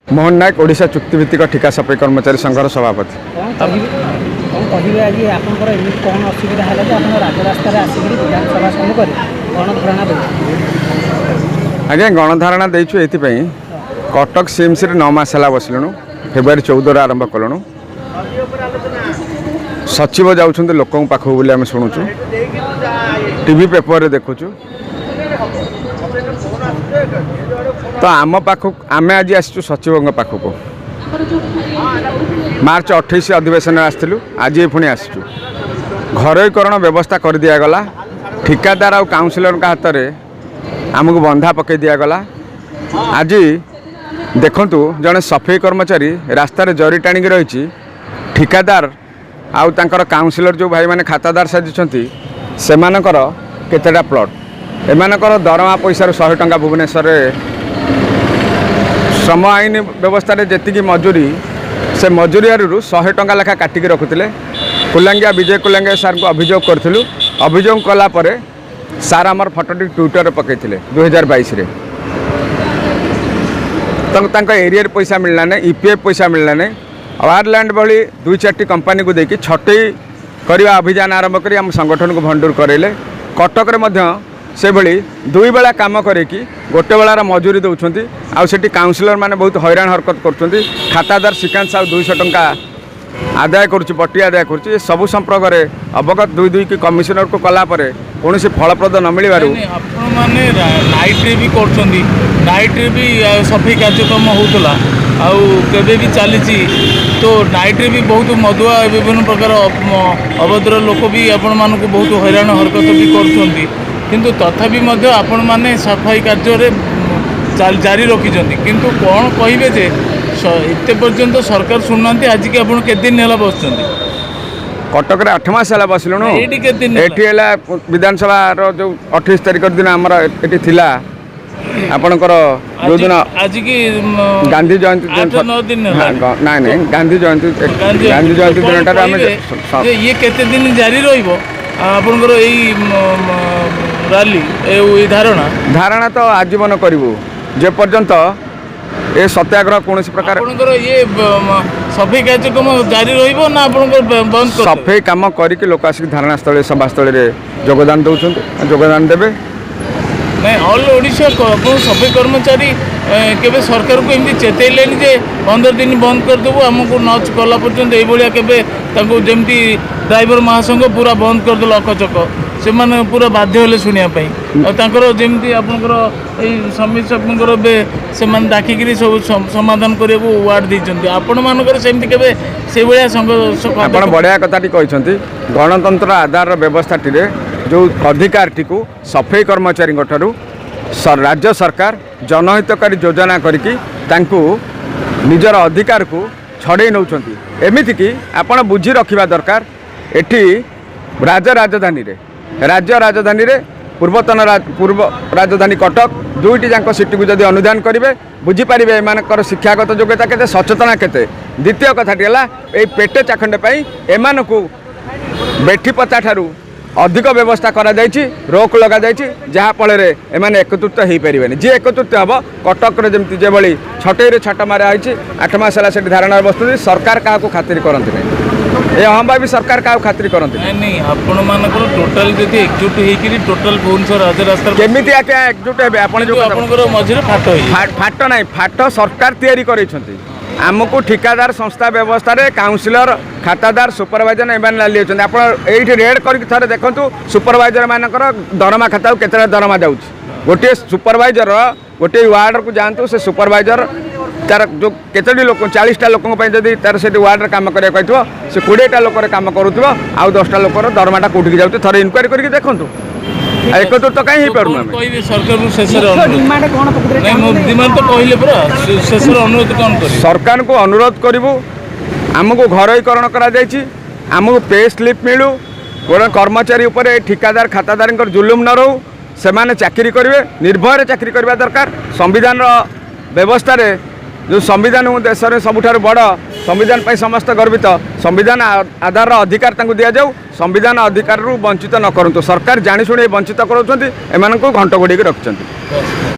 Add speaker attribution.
Speaker 1: ମୋହନ ନାୟକ, ଓଡ଼ିଶା ଚୁକ୍ତିଭିତ୍ତିକ ଠିକା ସଫେଇ କର୍ମଚାରୀ ସଂଘର ସଭାପତି।
Speaker 2: କ'ଣ କହିବେ, କ'ଣ କହିବେ? ଆଜି ଆପଣଙ୍କର ଏମିତି କ'ଣ ଅସୁବିଧା ହେଲା ଯେ ଆପଣ ରାଜରାସ୍ତାରେ ଆସିକରି ବିଧାନସଭା ସମ୍ମୁଖରେ ଗଣଧାରଣା ଦେଉଛନ୍ତି?
Speaker 1: ଆଜ୍ଞା, ଗଣଧାରଣା ଦେଇଛୁ ଏଇଥିପାଇଁ, କଟକ ସିଏମ୍ସିରେ 9 ମାସ ହେଲା ବସିଲୁଣୁ। ଫେବୃଆରୀ 14ରୁ ଆରମ୍ଭ କଲୁଣୁ। ସଚିବ ଯାଉଛନ୍ତି ଲୋକଙ୍କ ପାଖକୁ ବୋଲି ଆମେ ଶୁଣୁଛୁ, ଟିଭି ପେପରରେ ଦେଖୁଛୁ। ତ ଆମ ପାଖକୁ, ଆମେ ଆଜି ଆସିଛୁ ସଚିବଙ୍କ ପାଖକୁ। ମାର୍ଚ୍ଚ 28 ଅଧିବେଶନରେ ଆସିଥିଲୁ, ଆଜି ପୁଣି ଆସିଛୁ। ଘରୋଇକରଣ ବ୍ୟବସ୍ଥା କରିଦିଆଗଲା। ଠିକାଦାର ଆଉ କାଉନସିଲରଙ୍କ ହାତରେ ଆମକୁ ବନ୍ଧା ପକାଇ ଦିଆଗଲା। ଆଜି ଦେଖନ୍ତୁ, ଜଣେ ସଫେଇ କର୍ମଚାରୀ ରାସ୍ତାରେ ଜରି ଟାଣିକି ରହିଛି। ଠିକାଦାର ଆଉ ତାଙ୍କର କାଉନସିଲର ଯେଉଁ ଭାଇମାନେ ଖାତାଦାର ସାଜିଛନ୍ତି, ସେମାନଙ୍କର କେତେଟା ପ୍ଲଟ୍। ଏମାନଙ୍କର ଦରମା ପଇସାରୁ 100 ଟଙ୍କା, ଭୁବନେଶ୍ୱରରେ ଶ୍ରମ ଆଇନ ବ୍ୟବସ୍ଥାରେ ଯେତିକି ମଜୁରୀ, ସେ ମଜୁରିଆରୁ 100 ଟଙ୍କା ଲେଖା କାଟିକି ରଖୁଥିଲେ। କୁଲାଙ୍ଗିଆ, ବିଜୟ କୁଲାଙ୍ଗିଆ ସାର୍ଙ୍କୁ ଅଭିଯୋଗ କରିଥିଲୁ। ଅଭିଯୋଗ କଲା ପରେ ସାର୍ ଆମର ଫଟୋଟି ଟ୍ୱିଟରରେ ପକାଇଥିଲେ 2022ରେ। ତ ତାଙ୍କ ଏରିଆରେ ପଇସା ମିଳିଲା ନାହିଁ, ଇପିଏଫ୍ ପଇସା ମିଳିଲା ନାହିଁ। ୱାରଲ୍ୟାଣ୍ଡ ଭଳି ଦୁଇ ଚାରିଟି କମ୍ପାନୀକୁ ଦେଇକି ଛଟେଇ କରିବା ଅଭିଯାନ ଆରମ୍ଭ କରି ଆମ ସଂଗଠନକୁ ଭଣ୍ଡୁର କରାଇଲେ। କଟକରେ ମଧ୍ୟ ସେଭଳି ଦୁଇ ବେଳା କାମ କରିକି ଗୋଟେ ବେଳାର ମଜୁରୀ ଦେଉଛନ୍ତି। ଆଉ ସେଠି କାଉନସିଲର ମାନେ ବହୁତ ହଇରାଣ ହରକତ କରୁଛନ୍ତି। ଖାତାଦାର ଶ୍ରୀକାନ୍ତ ସାହୁ 200 ଟଙ୍କା ଆଦାୟ କରୁଛି, ବଟି ଆଦାୟ କରୁଛି। ଏ ସବୁ ସମ୍ପର୍କରେ ଅବଗତ ଦୁଇ ଦୁଇକି କମିଶନରକୁ କଲା ପରେ କୌଣସି ଫଳପ୍ରଦ ନ ମିଳିବାରୁ
Speaker 3: ନାଇଁ, ଆପଣମାନେ ନାଇଟ୍ରେ ବି କରୁଛନ୍ତି, ନାଇଟ୍ରେ ବି ସଫେଇ କାର୍ଯ୍ୟକ୍ରମ ହେଉଥିଲା ଆଉ କେବେ ବି ଚାଲିଛି। ତ ନାଇଟ୍ରେ ବି ବହୁତ ମଦୁଆ, ବିଭିନ୍ନ ପ୍ରକାର ଅଭଦ୍ର ଲୋକ ବି ଆପଣମାନଙ୍କୁ ବହୁତ ହଇରାଣ ହରକତ ବି କରୁଛନ୍ତି। କିନ୍ତୁ ତଥାପି ମଧ୍ୟ ଆପଣମାନେ ସଫାଇ କାର୍ଯ୍ୟରେ ଜାରି ରଖିଛନ୍ତି। କିନ୍ତୁ କ'ଣ କହିବେ ଯେ ଏତେ ପର୍ଯ୍ୟନ୍ତ ସରକାର ଶୁଣୁନାହାନ୍ତି? ଆଜିକି ଆପଣ କେତେ ଦିନ ହେଲା ବସୁଛନ୍ତି?
Speaker 1: କଟକରେ 8 ମାସ ହେଲା ବସିଲୁଣୁ।
Speaker 3: ଏଇଠି କେତେ ଦିନ ହେଲା?
Speaker 1: ଏଠି ହେଲା ବିଧାନସଭାର ଯେଉଁ 28 ତାରିଖ ଦିନ ଆମର ଏଠି ଥିଲା, ଆପଣଙ୍କର ଯେଉଁଦିନ
Speaker 3: ଆଜିକି
Speaker 1: ଗାନ୍ଧୀ ଜୟନ୍ତୀ ଦିନ।
Speaker 3: 8-9 ଦିନ ହେଲାଣି।
Speaker 1: ହଁ, ନାଇଁ ନାଇଁ, ଗାନ୍ଧୀ ଜୟନ୍ତୀ, ଗାନ୍ଧୀ ଜୟନ୍ତୀ
Speaker 3: ତ କ'ଣ
Speaker 1: ଦିନଟାରେ ଆମେ
Speaker 3: କହିବେ ଯେ ଇଏ କେତେ ଦିନ ଜାରି ରହିବ ଆପଣଙ୍କର ଏଇ ରାଲି, ଏଇ ଧାରଣା?
Speaker 1: ଧାରଣା ତ ଆଜୀବନ କରିବୁ, ଯେ ପର୍ଯ୍ୟନ୍ତ ଏ ସତ୍ୟାଗ୍ରହ କୌଣସି ପ୍ରକାର
Speaker 3: ଆପଣଙ୍କର ଇଏ ସଫେଇ କାର୍ଯ୍ୟକ୍ରମ ଜାରି ରହିବ ନା ଆପଣଙ୍କର ବନ୍ଦ କରିଦେବେ?
Speaker 1: ସଫେଇ କାମ କରିକି ଲୋକ ଆସିକି ଧାରଣାସ୍ଥଳୀ, ସଭାସ୍ଥଳୀରେ ଯୋଗଦାନ ଦେଉଛନ୍ତି, ଯୋଗଦାନ ଦେବେ।
Speaker 3: ନାଇଁ, ଅଲ୍ ଓଡ଼ିଶା ଆପଣ ସଫେଇ କର୍ମଚାରୀ କେବେ ସରକାରକୁ ଏମିତି ଚେତେଇଲେନି ଯେ 15 ଦିନ ବନ୍ଦ କରିଦେବୁ, ଆମକୁ ନ କଲା ପର୍ଯ୍ୟନ୍ତ? ଏଇଭଳିଆ କେବେ ତାଙ୍କୁ, ଯେମିତି ଡ୍ରାଇଭର ମହାସଂଘ ପୁରା ବନ୍ଦ କରିଦେଲେ ଅକଚକ, ସେମାନେ ପୁରା ବାଧ୍ୟ ହେଲେ ଶୁଣିବା ପାଇଁ। ଆଉ ତାଙ୍କର ଯେମିତି ଆପଣଙ୍କର ଏଇ ସମୀର ସାହେବଙ୍କର ଏବେ ସେମାନେ ଡାକିକିରି ସବୁ ସମାଧାନ କରିବାକୁ ୱାର୍ଡ ଦେଇଛନ୍ତି, ଆପଣମାନଙ୍କର ସେମିତି କେବେ ସେଇଭଳିଆ ସଂଘ
Speaker 1: ଆପଣ ବଢ଼ିଆ କଥାଟି କହିଛନ୍ତି। ଗଣତନ୍ତ୍ର ଆଧାରର ବ୍ୟବସ୍ଥାଟିରେ ଯେଉଁ ଅଧିକାରଟିକୁ ସଫେଇ କର୍ମଚାରୀଙ୍କ ଠାରୁ ରାଜ୍ୟ ସରକାର ଜନହିତକାରୀ ଯୋଜନା କରିକି ତାଙ୍କୁ ନିଜର ଅଧିକାରକୁ ଛଡ଼େଇ ନେଉଛନ୍ତି। ଏମିତିକି ଆପଣ ବୁଝି ରଖିବା ଦରକାର, ଏଠି ରାଜ୍ୟ ରାଜଧାନୀରେ, ରାଜ୍ୟ ରାଜଧାନୀରେ, ପୂର୍ବତନ ପୂର୍ବ ରାଜଧାନୀ କଟକ, ଦୁଇଟି ଯାକ ସିଟିକୁ ଯଦି ଅନୁଧ୍ୟାନ କରିବେ, ବୁଝିପାରିବେ ଏମାନଙ୍କର ଶିକ୍ଷାଗତ ଯୋଗ୍ୟତା କେତେ, ସଚେତନା କେତେ। ଦ୍ୱିତୀୟ କଥାଟି ହେଲା, ଏଇ ପେଟେ ଚାଖଣ୍ଡେ ପାଇଁ ଏମାନଙ୍କୁ ବେଠିପତା ଠାରୁ ଅଧିକ ବ୍ୟବସ୍ଥା କରାଯାଇଛି, ରୋକ ଲଗାଯାଇଛି, ଯାହାଫଳରେ ଏମାନେ ଏକତ୍ରିତ ହେଇପାରିବେନି। ଯିଏ ଏକତ୍ରିତ ହେବ, କଟକରେ ଯେମିତି ଯେଭଳି ଛଟେଇରେ ଛାଟ ମାରା ହେଇଛି, 8 ମାସ ହେଲା ସେଠି ଧାରଣାରେ ବସୁଛନ୍ତି। ସରକାର କାହାକୁ ଖାତିରି କରନ୍ତି ନାହିଁ। ଏ ଅହମ୍ଭାବୀ ସରକାର କାହାକୁ ଖାତିରି କରନ୍ତି ନାହିଁ।
Speaker 3: ନାଇଁ ନାଇଁ, ଆପଣମାନଙ୍କର ଟୋଟାଲ ଯଦି ଏକଜୁଟ ହେଇକିରି ଟୋଟାଲ ଭୁବନେଶ୍ୱର ରାଜରାସ୍ତାରେ
Speaker 1: କେମିତି ଆଜ୍ଞା ଏକଜୁଟ ହେବେ? ଆପଣ
Speaker 3: କିନ୍ତୁ
Speaker 1: ଯେଉଁ
Speaker 3: ଆପଣଙ୍କର ମଝିରେ ଫାଟ ହେଇଯାଇଛି।
Speaker 1: ଫାଟ ନାହିଁ, ଫାଟ ସରକାର ତିଆରି କରାଇଛନ୍ତି ଆମକୁ। ଠିକାଦାର ସଂସ୍ଥା ବ୍ୟବସ୍ଥାରେ କାଉନସିଲର, ଖାତାଦାର, ସୁପରଭାଇଜର ଏମାନେ ଲାଲି ଅଛନ୍ତି। ଆପଣ ଏଇଠି ରେଡ୍ କରିକି ଥରେ ଦେଖନ୍ତୁ, ସୁପରଭାଇଜର ମାନଙ୍କର ଦରମା ଖାତାକୁ କେତେଟା ଦରମା ଯାଉଛି। ଗୋଟିଏ ସୁପରଭାଇଜର, ଗୋଟିଏ ୱାର୍ଡ଼କୁ ଯାଆନ୍ତୁ, ସେ ସୁପରଭାଇଜର ତାର ଯେଉଁ କେତୋଟି ଲୋକ, 40ଟା ଲୋକଙ୍କ ପାଇଁ ଯଦି ତାର ସେଠି ୱାର୍ଡ଼ରେ କାମ କରିବାକୁ କହିଥିବ, ସେ 20ଟା ଲୋକରେ କାମ କରୁଥିବ। ଆଉ 10ଟା ଲୋକର ଦରମାଟା କୋଉଠିକି ଯାଉଛି, ଥରେ ଇନକ୍ୱାରି କରିକି ଦେଖନ୍ତୁ। ଆଉ ଏକତ୍ରିତ କାହିଁ ହେଇପାରୁନୁ
Speaker 3: କଣ
Speaker 1: ଆମେ?
Speaker 3: କହିବେ ସରକାରଙ୍କୁ ଶେଷରେ
Speaker 2: ମୁଖ୍ୟ
Speaker 3: ଅନୁରୋଧ?
Speaker 2: ଡିମାଣ୍ଡ କ'ଣ ପ୍ରକୃତରେ
Speaker 3: ନାଇଁ, ମୋ
Speaker 2: ଚାହୁଁଛନ୍ତି?
Speaker 3: ଡିମାଣ୍ଡ ତ କହିଲେ ପୁରା। ଶେଷରେ ଅନୁରୋଧ କ'ଣ କରିବେ?
Speaker 1: ସରକାରଙ୍କୁ ଅନୁରୋଧ କରିବୁ, ଆମକୁ ଘରୋଇକରଣ କରାଯାଇଛି, ଆମକୁ ପେ ସ୍ଲିପ୍ ମିଳୁ। ଗୋଟେ କର୍ମଚାରୀ ଉପରେ ଠିକାଦାର ଖାତାଦାରଙ୍କର ଜୁଲୁମ ନ ରହୁ। ସେମାନେ ଚାକିରି କରିବେ, ନିର୍ଭୟରେ ଚାକିରି କରିବା ଦରକାର। ସମ୍ବିଧାନର ବ୍ୟବସ୍ଥାରେ ଯେଉଁ ସମ୍ବିଧାନ ଦେଶରେ ସବୁଠାରୁ ବଡ଼ ସମ୍ବିଧାନ ପାଇଁ ସମସ୍ତେ ଗର୍ବିତ, ସମ୍ବିଧାନ ଆଧାରର ଅଧିକାର ତାଙ୍କୁ ଦିଆଯାଉ। ସମ୍ବିଧାନ ଅଧିକାରରୁ ବଞ୍ଚିତ ନ କରନ୍ତୁ। ସରକାର ଜାଣିଶୁଣି ବଞ୍ଚିତ କରାଉଛନ୍ତି, ଏମାନଙ୍କୁ ଘଣ୍ଟ ଘୋଡ଼ିକି ରଖିଛନ୍ତି।